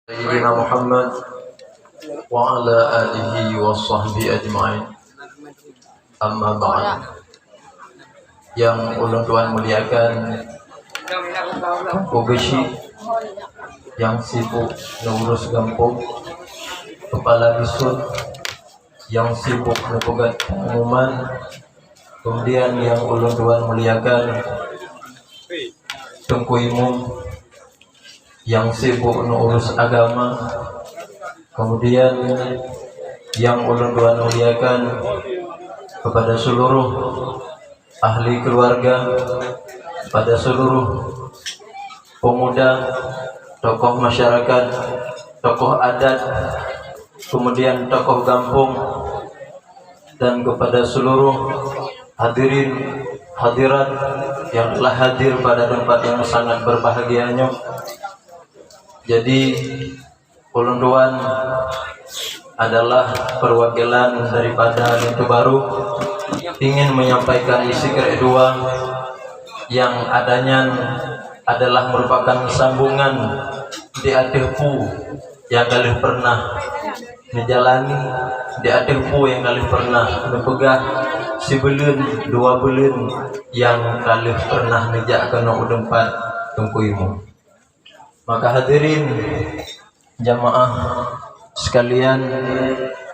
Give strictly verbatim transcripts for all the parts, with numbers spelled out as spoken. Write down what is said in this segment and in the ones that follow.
Sayyidina Muhammad wa ala alihi wa sahbihi ajma'in. Amma ba'd. Yang ulôn tuan muliakan, Teungku Geuchik yang sibuk neuurus gampông, Kepala Dusun yang sibuk neupeugah pengumuman, kemudian yang ulôn tuan muliakan, Teungku Imum yang sibuk neuurus agama, kemudian yang ulôn tuan muliakan kepada seluruh ahli keluarga, pada seluruh pemuda, tokoh masyarakat, tokoh adat, kemudian tokoh gampông, dan kepada seluruh hadirin hadirat yang telah hadir pada tempat yang sangat berbahagia nyoe. Jadi, ulôn tuan adalah perwakilan daripada Linto Baru ingin menyampaikan isi keridhaan yang adanya adalah merupakan sambungan di ateueh peue nyang ka lheueh pernah neujalani, di ateueh peue nyang ka lheueh pernah neupeugah sibuleuen dua buleuen nyang ka lheueh pernah neujak keunoe u teumpat Teungku Imum. Maka hadirin jamaah sekalian,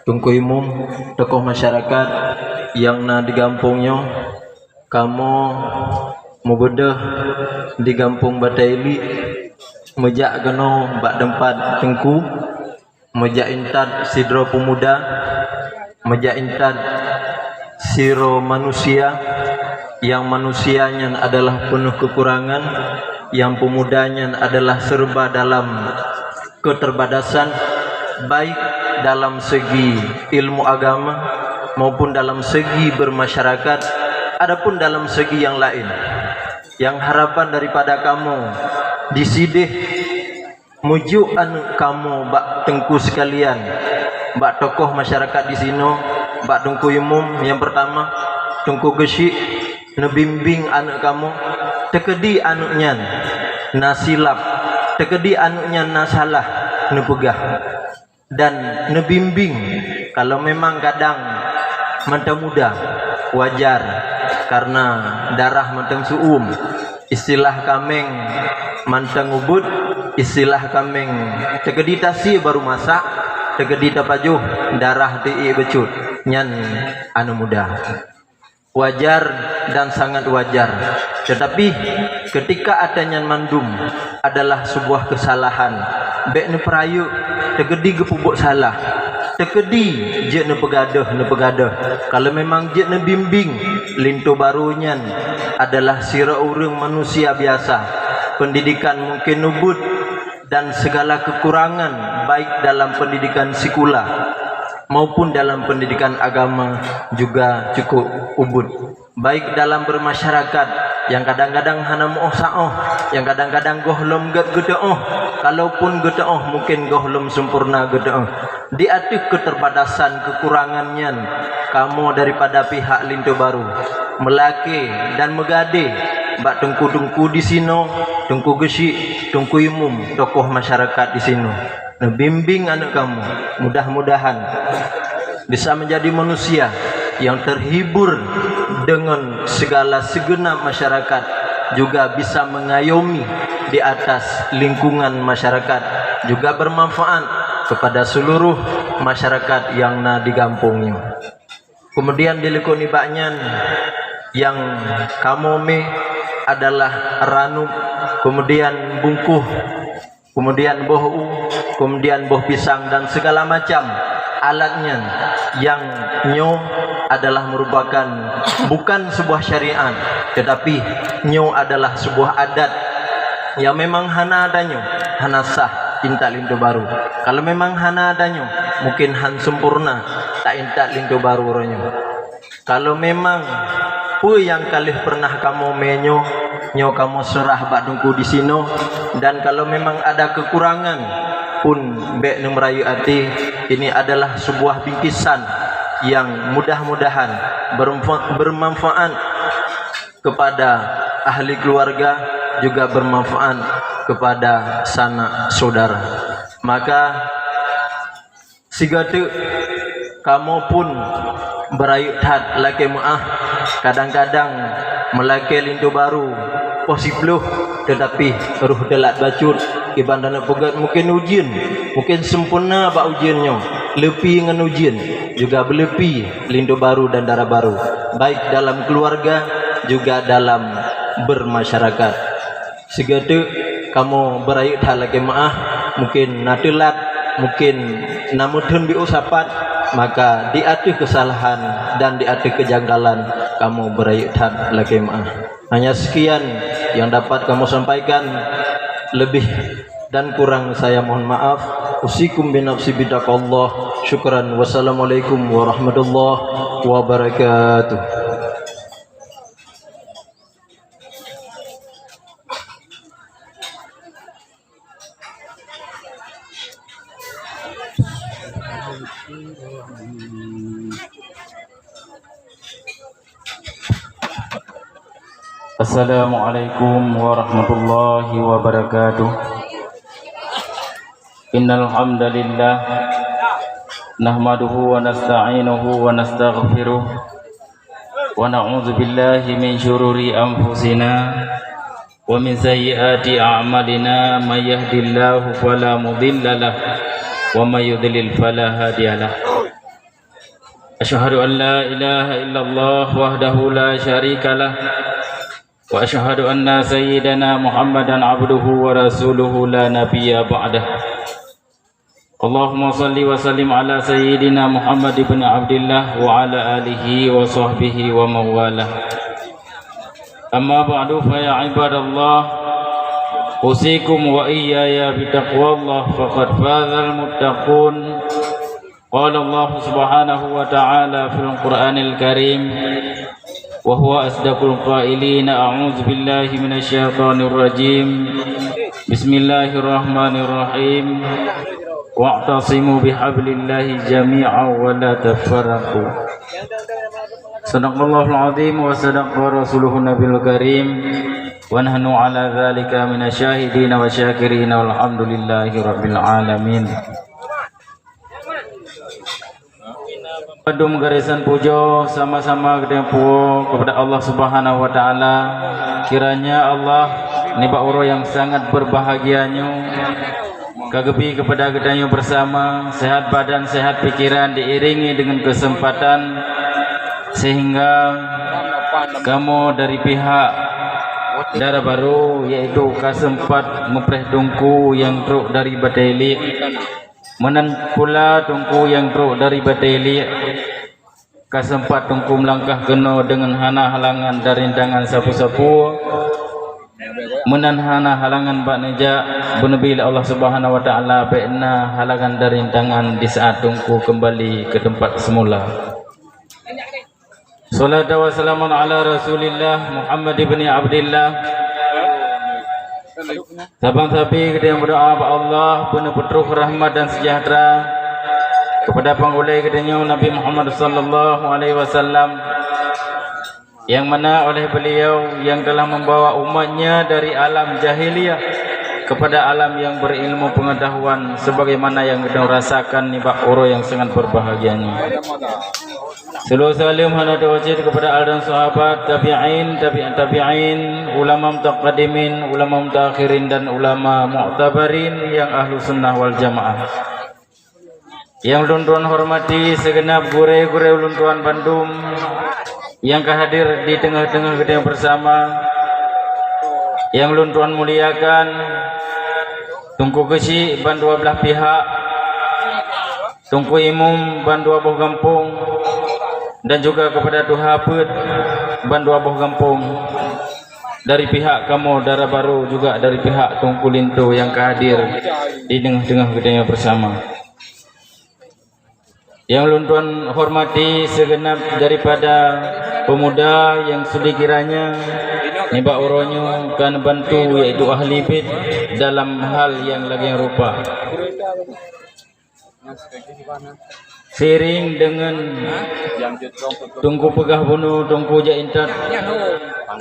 Teungku Imum, tokoh masyarakat nyang na di gampông nyoe, kamoe mubeudôh di gampông Batée Iliek, meujak keunoe bak teumpat Teungku, meujak intat sidroe peumuda, meujak intat sidroe manusia, nyang manusia nyan adalah peunoh keukurangan, nyang peumuda nyan adalah serba dalam keterbatasan, baik dalam segi ilmu agama maupun dalam segi bermasyarakat, adapun dalam segi nyang laén. Nyang harapan daripada kamoe disideh, meujok aneuk kamoe bak Teungku sekalian, bak tokoh masyarakat disinoe, bak Teungku Imum nyang peurtama, Teungku Geuchik, neubimbéng aneuk kamoe, teukeudi aneuk nyan na silap, teukeudi aneuk nyan na salah neupeugah. Dan neubimbéng, kalau memang kadang mantong muda, wajar, karena darah mantong seu-uem. Istilah kaméng mantong ubit, istilah kaméng teukeudi tasie baru masak, teukeudi tapajoh darah teuék bacut, nyan aneuk muda. Wajar dan sangat wajar. Tetapi, ketika ata nyan mandum adalah sebuah kesalahan, bék neupeurayeuk, teukeudi geupeubuet salah, teukeudi jeuet neupeugadôh, neupeugadôh. Kalau memang jeuet neubimbéng, linto barô nyan adalah sidroe ureuëng manusia biasa. Pendidikan mungkin ubit, dan segala kekurangan, baik dalam pendidikan sikula maupun dalam pendidikan agama, juga cukup ubit. Baik dalam bermasyarakat, nyang kadang-kadang hana meuoh saoh, nyang kadang-kadang gohlom gét geuteuoh, kalaupun geuteuoh, mungkin gohlom sempurna geuteuoh. Di ateueh keterbatasan kekurangan nyan, kamoe daripada pihak linto barô meulakée dan meugadée bak teungku-teungku disinoe, Teungku Geuchik, Teungku Imum, tokoh masyarakat disinoe. Neubimbéng aneuk kamoe, mudah-mudahan bisa menjadi manusia yang terhibur dengan segala segenap masyarakat, juga bisa mengayomi di atas lingkungan masyarakat, juga bermanfaat kepada seluruh masyarakat yang na di gampông nyoe. Kemudian di likot nibak nyan, nyang kamoe mé adalah ranup, kemudian bungkôh, kemudian boh u, kemudian boh pisang dan segala macam alat nyan, nyang nyoe adalah merupakan bukan sebuah syariat, tetapi nyoe adalah sebuah adat nyang memang hana tanyoe, hana sah intat linto barô. Kalau memang hana tanyoe, mungkin han sempurna taintat linto barô uroe nyoe. Kalau memang peue nyang ka lheueh pernah kamoe mé nyoe, nyoe kamoe seurah bak teungku disinoe, dan kalau memang ada kekurangan pun bék neumeurayeuk até, ini adalah sebuah bingkisan yang mudah-mudahan bermanfa-, bermanfaat kepada ahli keluarga, juga bermanfaat kepada sanak saudara. Maka sigoe teuk kamoe pun beurayeuk that lakée meuáh. Kadang-kadang meulakée linto barô poh siplôh, teutapi roh teulat bacut. Kiban droeneuh peugét, mungken ujeuen, mungken sempurna bak ujeuen nyoe, leupie ngon ujeuen, juga beuleupie linto barô dan dara barô, baik dalam keuluwarga juga dalam bermasyarakat. Sigoe teuk kamoe beurayeuk that lakée meuáh, mungken na teulat, mungken na meutheun biôh sapat, maka di ateueh keusalahan dan di ateueh keujanggalan kamoe beurayeuk that lakée meuáh. Hanya sekian yang dapat kamoe sampaikan, lebih dan kurang saya mohon maaf. Usikum binafsi bitaqwallah. Syukran. Wassalamualaikum warahmatullahi wabarakatuh. Assalamualaikum warahmatullahi wabarakatuh. Innal hamdalillah, nahmaduhu wa nasta'inuhu wa nastaghfiruh, wa na'udzu billahi min syururi anfusina wa min sayyiati a'malina. May yahdillahu fala mudhillalah, wa may yudlil fala hadiyalah. Asyhadu an la ilaha illallah wahdahu la syarikalah, wa asyhadu anna sayyidana Muhammadan abduhu wa rasuluhu la nabiyya ba'dah. Allahumma shalli wa sallim ala sayyidina Muhammad ibn Abdillah wa ala alihi wa sahbihi wa mawalah. Amma ba'du, fa ya ibadallah, usikum wa iyyaya bitaqwallah, faqad fazal muttaqun. Qala Allah subhanahu wa ta'ala fil Qur'anil Karim, wa huwa asdaqul qailin, a'udzu billahi minasy syaithanir rajim. Bismillahirrahmanirrahim. Wa'tasimu bihablillahi jami'an wa la tafarraqu. Sadaqallahul azim wa sadaqa rasuluhun nabiyul karim. Wa nahnu ala dzalika minasy syahidin wa syakirin, walhamdulillahi rabbil alamin. Padum garisan pujoe sama-sama geutanyoe puwoe keupada Allah Subhanahu wa Ta'ala. Kiranya Allah, nibak uroe nyang sangat beurbahagia nyoe, ka geubri keupada geutanyoe beusama seuhat badan, seuhat pikeran, diiringi deungon keuseumpatan, seuhingga kamoe dari pihak dara barô, yaitu ka seumpat meupreh teungku nyang trok dari Batée Iliek. Meunan pula teungku nyang trok dari Batée Iliek ka seumpat teungku meulangkah keunoe deungon hana halangan dan rintangan sapeue-sapeue. Meunan hana halangan bak neujak, beuneubi lé Allah Subhanahu wa Ta'ala bék na halangan dan rintangan di saat teungku keumbali keu teumpat seumula. Salatu wassalamu ala Rasulillah Muhammad ibni Abdillah. Saban sabe geutanyoe meudoa bak Allah beuneupeutruh rahmat dan seujahteura keupada panghulée geutanyoe Nabi Muhammad sallallahu alaihi wasallam, nyang mana oleh beliau nyang telah membawa umatnya dari alam jahiliyah kepada alam yang berilmu pengetahuan sebagaimana yang geutanyoe rasakan nibak uroe nyang sangat berbahagia nyoe. Seulaweuet saleuem hana teuhocit keupada al dan sahabat, tabi'in, tabi'ut tabi'in, ulama mutaqaddimin, ulama mutaakhirin, dan ulama mu'tabarin nyang ahlu sunnah wal jamaah. Nyang lôn tuan hormati, sigeunab gurée-gurée ulôn tuan bandum nyang ka hadir di teungoh-teungoh geutanyoe beusama. Nyang lôn tuan muliakan, Teungku Geuchik ban dua blaih pihak, Teungku Imum ban dua boh gampông, dan juga keupada Tuha Peuet ban dua boh gampông. Dari pihak kamoe dara barô juga dari pihak Teungku Linto nyang ka hadir di teungoh-teungoh geutanyoe beusama. Nyang lôn tuan hormati sigeunab daripada peumuda nyang sudi kiranya nibak uroe nyoe ka neubantu, yaitu ahli bait dalam hal nyang lagée rupa. Seiring deungon Teungku peugah bunoe, Teungku jak intat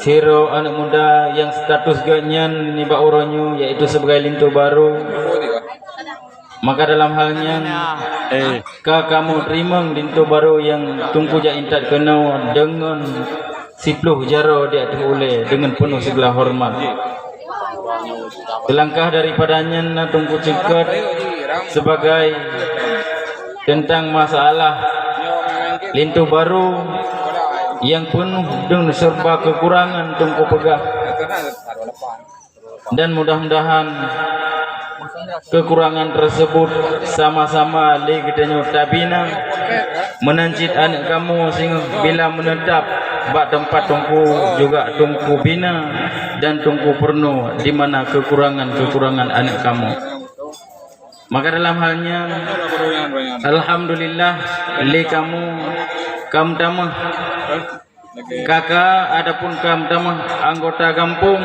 sidroe aneuëk muda nyang status geuhnyan nibak uroe nyoe, yaitu sibagai linto barô. Maka dalam hal nyan, eh, ka kamoe teurimong linto barô nyang Teungku jak intat keunoe deungon siploh jaroe di ateueh ulèe deungon peunoh sigala hormat. Seulangkah daripada nyan na Teungku ceukeut sebagai teuntang masalah linto barô nyang peunoh deungon seureuba keukurangan Teungku peugah. Dan mudah-mudahan keukurangan teuseubut sama-sama lé geutanyoe tabina, meunan cit aneuk kamoe singoh bila meuneutap bak teumpat Teungku juga Teungku bina dan Teungku peurunoe di mana keukurangan-keukurangan aneuk kamoe. Maka dalam hal nyan, alhamdulillah, lé kamoe ka meutamah. Ka ka, adapun ka meutamah anggota gampông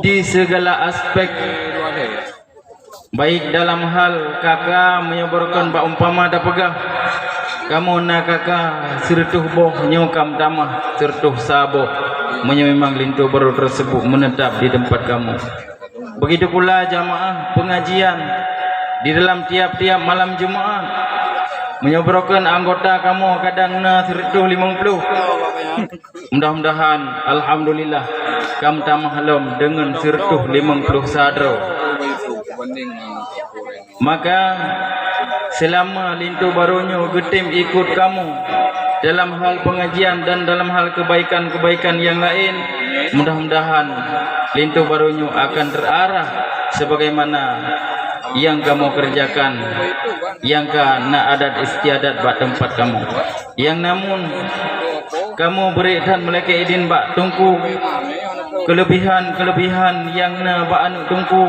di sigala aspek, baik dalam hal ka ka meunyoe baroekon bak umpama tapeugah, kamoe na ka ka sireutôh boh, nyoe ka meutamah sireutôh sa boh, meunyoe memang linto barô teuseubut meuneutap di teumpat kamoe. Begitu pula jamaah pengajian di dalam tiap-tiap malam Jumat. Meunyoe baroekon anggota kamoe kadang na sireutôh limong ploh, mudah-mudahan, alhamdulillah, ka meutamah lom deungon sireutôh limong ploh sa droe. Maka, seulama linto barô nyoe geutem ikot kamoe dalam hal pengajian dan dalam hal kebaikan-kebaikan nyang laén, mudah-mudahan linto barô nyoe akan terarah sebagaimana nyang kamoe kerjakan, nyang ka na adat istiadat bak teumpat kamoe. Nyang namun, kamoe bri that meulakée idin bak Teungku, keulebihan-keulebihan nyang na bak aneuk Teungku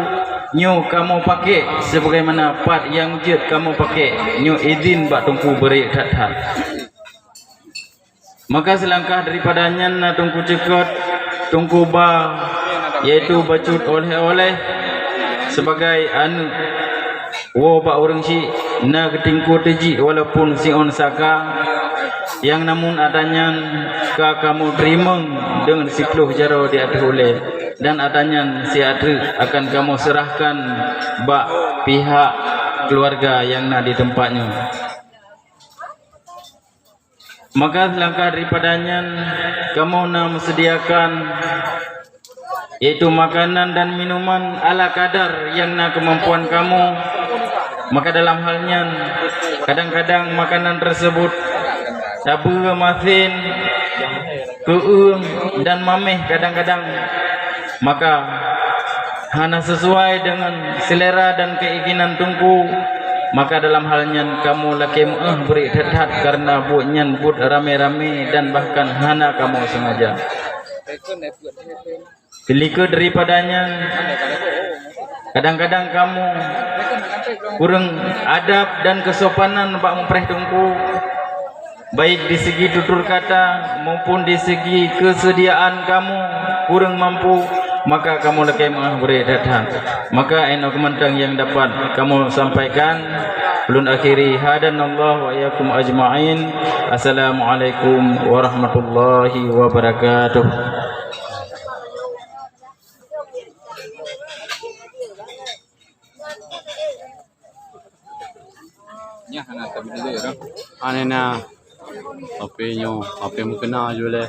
nyoe kamoe paké sebagaimana pat nyang jeuet kamoe paké nyoe idin bak Teungku bri that-that. Maka seulangkah daripada nyan na Teungku ceukeut, Teungku ba, yaitu bacut oleh-oleh sebagai aneuk woe bak ureuëng syiek na geutingkue teujik walaupun siôn saka. Nyang namun ata nyan ka kamoe teurimong deungon siploh jaroe di ateueh ulée, dan ata nyan siat treuk akan kamoe seurahkan bak pihak keuluwarga nyang na di teumpat nyoe. Maka seulangkah daripada nyan, kamoe na meuseudiakan, yaitu makanan dan minuman ala kadar nyang na keumampuan kamoe. Maka dalam hal nyan, kadang-kadang makanan teuseubut tabeue masen, keueung, dan maméh kadang-kadang. Maka hana sesuai deungon selera dan keinginan Teungku, maka dalam hal nyan kamoe lakée meu'ah bri that-that kareuna buet nyan buet ramé-ramé dan bahkan hana kamoe sengaja. Teulikot daripada nyan, kadang-kadang kamoe kureueng adab dan keusopanan bak mupreh Teungku. Baik di segi tutur kata maupun di segi keuseudiaan kamoe kureueng mampu, maka kamoe lakée meu'ah bri that-that. Maka inoe keumantong nyang dapat kamoe sampaikan. Ulôn akhiri, hadanallahu wa iyyakum ajma'in. Assalamualaikum warahmatullahi wabarakatuh. Nyan hana tabi dulu ya, Ram. Aneh na. H P nyoe, H P meukeuna ju lé.